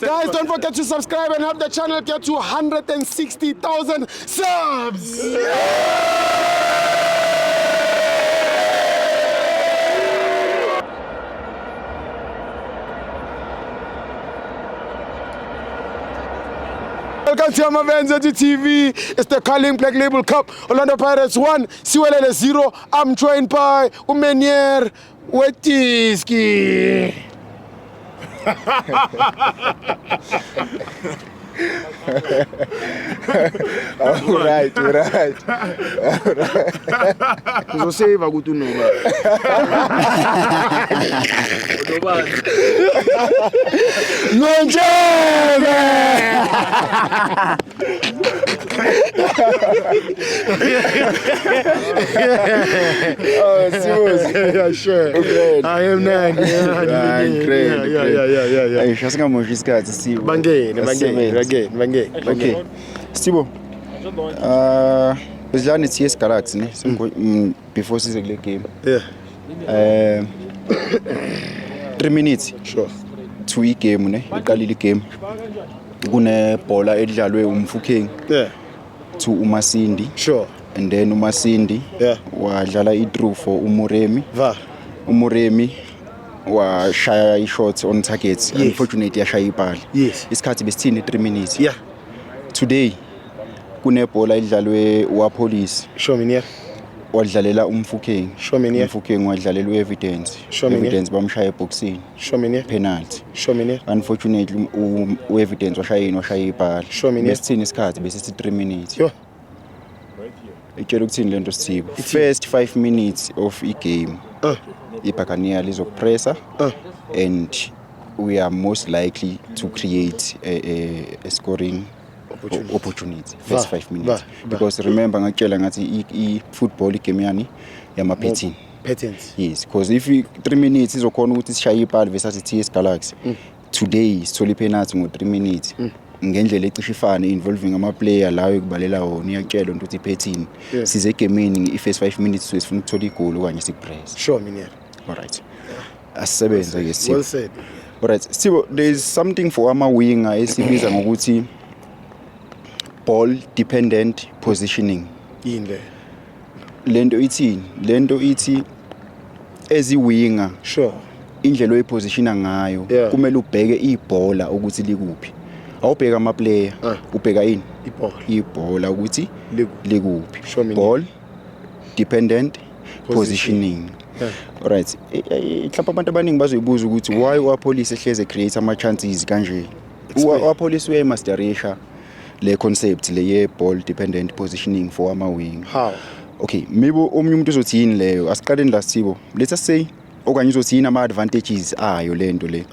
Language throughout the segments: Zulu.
Guys, don't forget to subscribe and help the channel get to 160,000 subs. Welcome to Amavenza TV. It's the Carling Black Label Cup. Orlando Pirates 1, Siwelele 0. I'm joined by Umenier Wetiski. Right, right. Uzosave ukuthi unoba. Nonjebe. Oh, Sibuzi. Yeah, sure. Great. I am nine. Yeah, Ah, yeah, great, yeah, great. yeah. Eish, asingamoshi isikhathi Sibo. Bangene, bangene, Asisebenze. bangene, bangene. Okay. Sibo. Besidlala ne-TS Galaxy ne? Before size kule game. Yeah, 3 minutes sure. to igame ne? Iqalile igame. Kunebhola edlalwe uMfukeng Yeah, to uMasindi sure. and then uMasindi Yeah. wadlala i-through for uMuremi. Va. uMuremi washaya i-shot on target. Yes. Unfortunately yashaya ibhali. Yes. Isikhathi besithini? 3 minutes. Yeah. Today kunebhola edlalwe waPolice Sure, Minier. wadlalela uMfukeng. Sure, Minier. Umfukeng wadlalela uEvidence. Sure, Minier. Evidence bamshaya eboxini, Sure, Minier. penalty. Sure, Minier. Unfortunately uEvidence washaya yini? Washaya ibhali. Sure, Minier. Besithini isikhathi? Besithi 3 minutes. Yo. Itshela ukuthini lento, Sithibo? First 5 minutes of igame ibhakaniya lizokupressa and we are most likely to create a scoring Opportunity. opportunity first Va, 5 minutes. va, va. Because remember ngakutshela ngathi i-football igame yani yama-pattern. Patterns. Yes, because if 3 minutes izokhona ukuthi sishaye ipali versus i-TS Galaxy. Today sithole ipenalty ngo-3 minutes ngendlela ecishe ifane involving ama-player lawo ekubalela wona, iyakutshela ukuthi iphethini. Yeah. Size egemini i-first 5 minutes suke sifuna ukuthola igoli okanye sikupress. Sure, Minier. Alright, asisebenze ke, Sithibo. Well said. Alright Sithibo, there is something for ama-winger esibiza ngokuthi ball dependent positioning. Yini le? Lento ithini? Lento ithi as i-winger, indlela oyipositiona ngayo, kumele ubheke ibhola ukuthi likuphi. Awubheka ama player, ubheka ini? Ibhola. Ibhola ukuthi Likuphi. likuphi. Sure, meaning. Ball dependent positioning. Alright, mhlawumbe abantu abaningi bazoyibuza ukuthi why uAppollis ehleze create ama chances kanje. UAppollis uyayimasterisha le concept le ye ball dependent positioning for ama wing. How? Okay, maybe omunye umuntu uzothi yini leyo? Asiqaleni la, Sithibo. Let us say, okanye uzothi yini ama-advantages ayo lento le?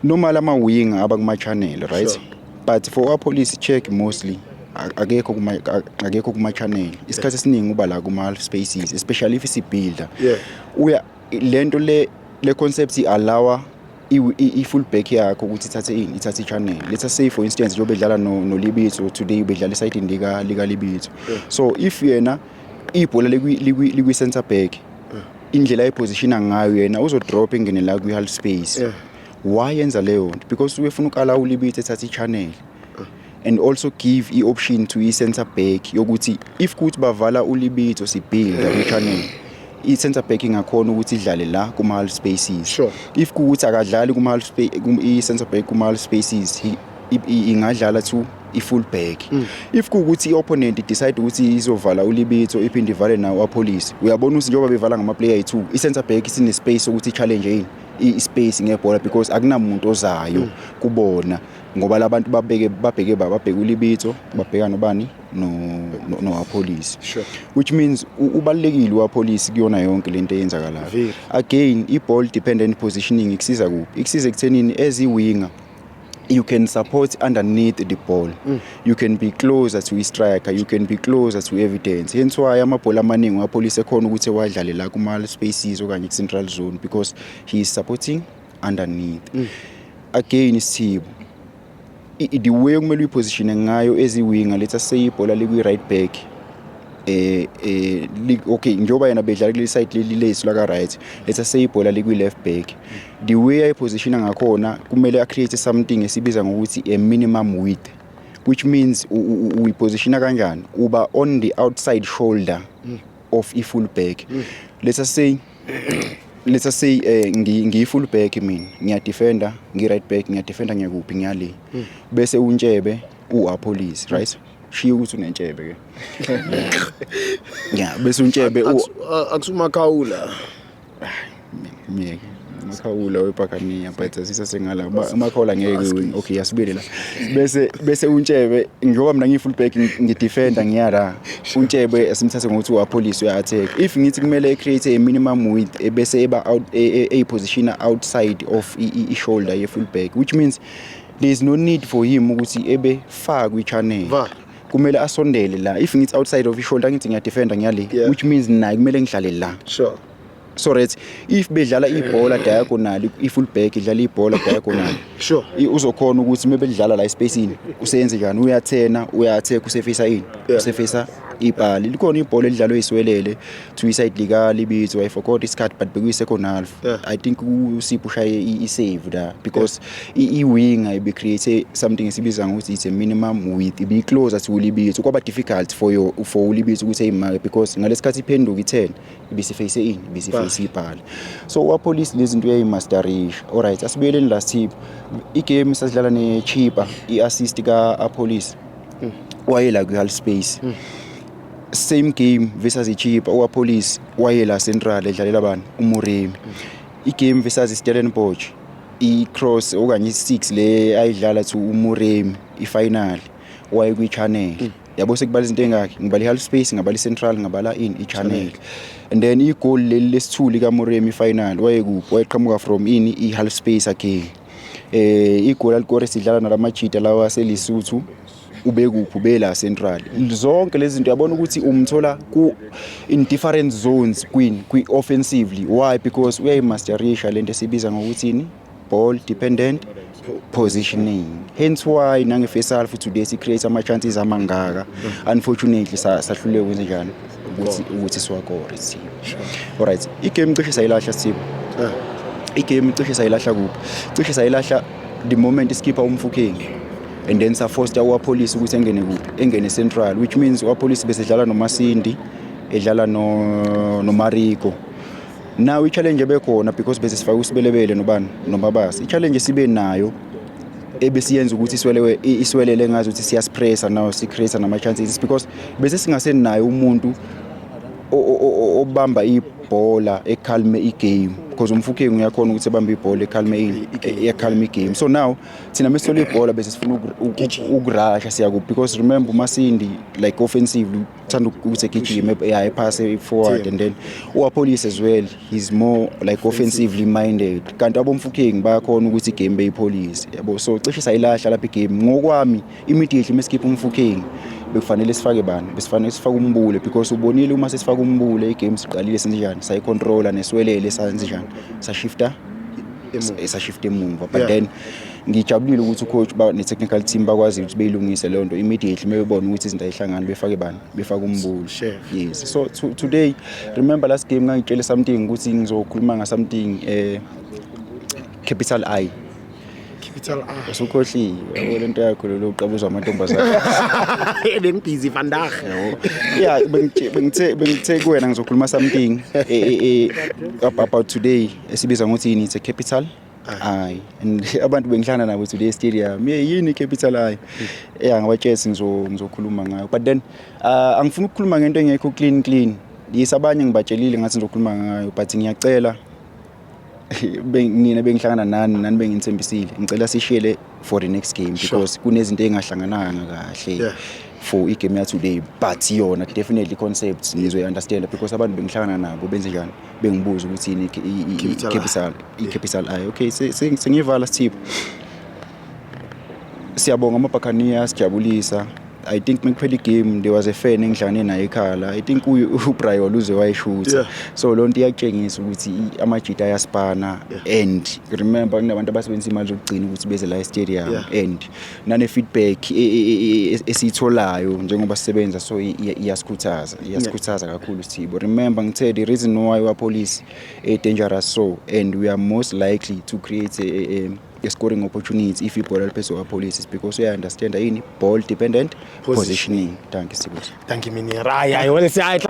Normal ama-wing aba kuma-channel, right? Sure. But for Appollis, check, mostly akekho kuma-channel. Isikhathi esiningi uba la kuma-half spaces, especially if isibuilder. Uya lento le concept i-allowa i-full back yakho ukuthi ithathe ini? Ithathe i-channel. Let us say, for instance, njengoba bedlala no noLibitso today, bedlala esayidini lika Libitso. So if yena ibhola likwi center back, indlela ayipositiona ngayo yena uzodrop engene la kwi half space. Why yenza leyo nto? Because uyefuna ukala uLibitso ethathe i-channel and also give i-option to i-center back yokuthi if kuthi bavala uLibitso, sibuilda kwi-channel, i-center back ingakhona ukuthi idlale la kuma-half spaces. If kuwukuthi akadlali kuma-half i-center back kuma-half spaces, ingadlala to i-full back. If kuwukuthi i-opponent decide ukuthi izovala uLibitso iphinde ivale nawo Appollis, uyabona ukuthi njengoba bevala ngama-player ayi-two, i-center back isine-space sokuthi i-challenge yini? I-space ngebhola, because akunamuntu ozayo kubona ngoba labantu babeke babheke babheke uLibitso, babheka nobani? No Appollis. Which means ubalekile uAppollis kuyona yonke lento eyenzakalayo. Very. Again, i-ball dependent positioning ikusiza kuphi? Ikusiza ekuthenini as i-winger you can support underneath the ball, you can be closer to i-striker, you can be closer to Evidence. Hence why amabhola amaningi uAppollis ekhona ukuthi ewadlale la kuma spaces okanye ku-central zone, because he is supporting underneath. Again, Isithibo, the way okumele uyipositione ngayo as i-winger, let us say ibhola likwi-right back. okay, njengoba yena bedlala kuleli side leli lethu la ka right, let's say ibhola likwi left back, the way ayipositiona ngakhona kumele a-create something esibiza ngokuthi a minimum width, which means uyipositiona kanjani, uba on the outside shoulder of i-full back. Let us say ngiyi full back mina, ngiyadefenda, ngi right back, ngiyadefenda, ngiyakuphi? Ngiyale, bese uNtshebe uAppollis, right? Shiya ukuthi unentshebe ke, yeah, bese uNtshebe Akusumakhawula. Miyeke uMakhawula webhakaniya, but asisasengala uMakhawula ngeke. Okay, asibuyele la. Bese uNtshebe, njengoba mina ngiyi full back, ngidefenda, ngiya la, uNtshebe asimthathe ngokuthi uAppollis uya-attack. If ngithi kumele create a minimum width, bese eba out, a position outside of i-shoulder ye full back, which means there is no need for him ukuthi ebe far kwi-channel. Va. Kumele asondele la. If ngithi outside of i-shoulder, ngithi ngiyadefenda, ngiyale, which means naye kumele ngihlale la. So right, if bedlala ibhola diagonal, i-full back idlala ibhola diagonal, uzokhona ukuthi uma bedlala la espacini, useyenze njani? Uyathena, uya-attack, usefisa ini? Usefisa ibhali. Likhona ibhola elidlalwe iSiwelele to iside lika Libitso, I forgot isikhathi, but bekuyi second half. I think uSipho ushaye i-save la because i-winger ibe create something esibiza ngokuthi it's a minimum width, ibe closer to uLibitso, kwaba difficult for uLibitso ukuthi ayimake because ngalesikhathi iphenduka i-10 ibisiface ini? Ibisiface ibhala. So uAppollis lezi zinto uyayimasterisha. Alright, asibuyeleni last tip, igame sasidlala neChippa, i-assist ka-Appollis wayela kwi-half space. Same game versus iChippa, uAppollis wayela central edlalela bani? UMoremi. Igame versus iStellenbosch, i-cross okanye i-6 le ayidlala to uMoremi, i-final waye kwi-channel, yabo. Sekubala izinto engakhi? Ngibala i-half space, ngabala i-central, ngabala ini? I-channel. And then igoli leli lesithuli kaMoremi, i-final, wayekuphi? Wayeqhamuka from ini? I-half space again. Igoli alikore sidlala nalamajita lawa aseLesotho, ube kuphi? Ube la central. Zonke lezi zinto uyabona ukuthi umthola ku in different zones kwini kwi offensively. Why? Because uyayimasterisha lento esibiza ngokuthi ini? Ball dependent positioning. Hence why nange first half today si create ama chances amangaka, unfortunately sahluleka ukwenze njani ukuthi siwakore sithibe. Alright, igame cishe sayilahla, sithibe. Igame cishe sayilahla kuphi? Cishe sayilahla the moment iskipha uMofokeng and then saforced uAppollis ukuthi engene kuphi? Engene central, which means uAppollis besedlala noMasindi, edlala no noMariko. Now i-challenge ebekhona, because bese sifake uSebelebele nobani, noMabasa, i-challenge sibe nayo ebesiyenza ukuthi iswelewe iSiwelele ngazi ukuthi siyasipressa now, si-create nama chances, because bese singasenayo umuntu obamba ibhola ecalme igame, because uMofokeng uyakhona ukuthi ebambe ibhola ecalme ini? Ecalme igame. So now thina mesithola ibhola bese sifuna ukurasha, siyakuphi? Because remember, uMasindi, like, offensively uthanda ukuthi egijime, yeah, ephase forward, and then uAppollis as well, he's more like offensively minded, kanti aboMofokeng bayakhona ukuthi igame beyipholise, yabo. So cishe sayilahla lapha igame ngokwami. Immediately mesikhipha uMofokeng, bekufanele sifake bani? Besifanele sifake uMbule, because ubonile uma sesifaka uMbule, igame siqalile senze njani? Sayicontrola neSiwelele, senze njani? Sashifta, sashifta emumva. But then ngijabulile ukuthi ucoach ne-technical team bakwazi ukuthi beyilungise leyo nto immediately mebebona ukuthi izinto ayihlangani, befake bani? Befake uMbule. Yes. So today, remember last game ngangitshele something ukuthi ngizokhuluma nga something capital I. Capital I. Usukhohliwe, yabo, lento yakho lo uqabuzwa amantombazane. Bengibhizi vandag. Yeah, bengithe kuwena ngizokhuluma something about today esibiza ngokuthi yini? It's a capital I. And abantu bengihlangana nabo today stadium, yeah, yini capital I? Yeah, ngabatshela ngizokhuluma ngayo, but then angifuni ukukhuluma ngento engekho clean clean. Yes, abanye ngibatshelile ngathi ngizokhuluma ngayo, but ngiyacela nina bengihlangana nani benginithembisile, ngicela sishiyele for the next game because kunezinto engahlangananga kahle for igame ya today. But yona definitely concepts nizoyi-understand because abantu bengihlangana nabo benze njani? Bengibuza ukuthi yini Capital I. Capital, i-capital I. Okay, sengiyivala, Sithipho. Siyabonga amabhakhaniya, sijabulisa. I think mekuphela igame there was a fan engihlangane naye ekhala. I think uBrian uze wayishutha. So loo nto iyakutshengisa ukuthi amajita ayaspana and remember, kunabantu abasebenzisa imali zokugcina ukuthi beze la e-stadium and nane-feedback esiyitholayo njengoba sisebenza, so iyasikhuthaza kakhulu, Sithibo. Remember, ngithe the reason why u-Appollis dangerous, so and we are most likely to create a scoring opportunity if ibhola liphezulu u-Appollis is because uya-understand yini ball dependent Positioning. Positioning. Thank you, Sithibo. Thank you, Meneer. Hayi, hayi, well, siya.